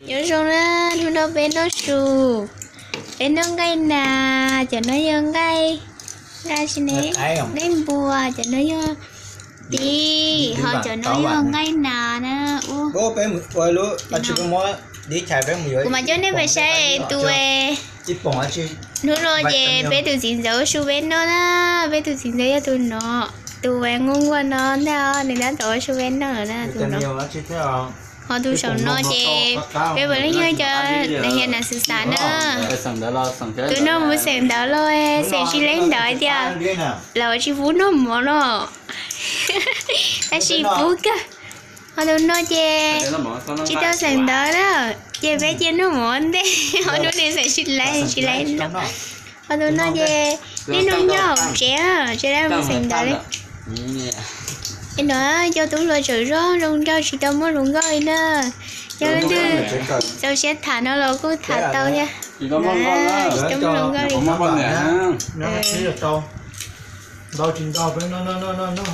Nyob zoo na, hnub no peb noj su, peb noj nqaij nas, cov no yog nqaij, nqaij tsi ne, nqaij npua, cov no yog tiv, ho cov no yog nqaij nas na. Ua, kuv mam coj nej pais saib tus, hnub no ces peb tus txiv ntxawm ua su peb noj na, peb tus txiv ntxawm yog tus no, tus uas nquag nquag no ntag, nws tab tom ua su peb noj na tus no. Ho tus saum no ces peb puav leej yog cov nas hias nas xav xav na. Tus no mus xeem ntawv los, xeem tsis leej ntawv tias lawv tsis pub noj mov no, tab sis pub kawg. Ho tus no ces tsis tau xeem ntawv na, ces peb cia noj mov ntej, ho tus no xeem tsis leej, tsis leej noj. Ho tus no ces niaj hnub nyob hauv tsev, tsis tau mus xeem ntawv li. Es no cov tub hluas tseem zoo zoo nraug tsis tau muaj hluas nkauj li na. Yog leej twg txaus siab tham no los kuj tham tau thiab. Tsis tau muaj hluas nkauj li.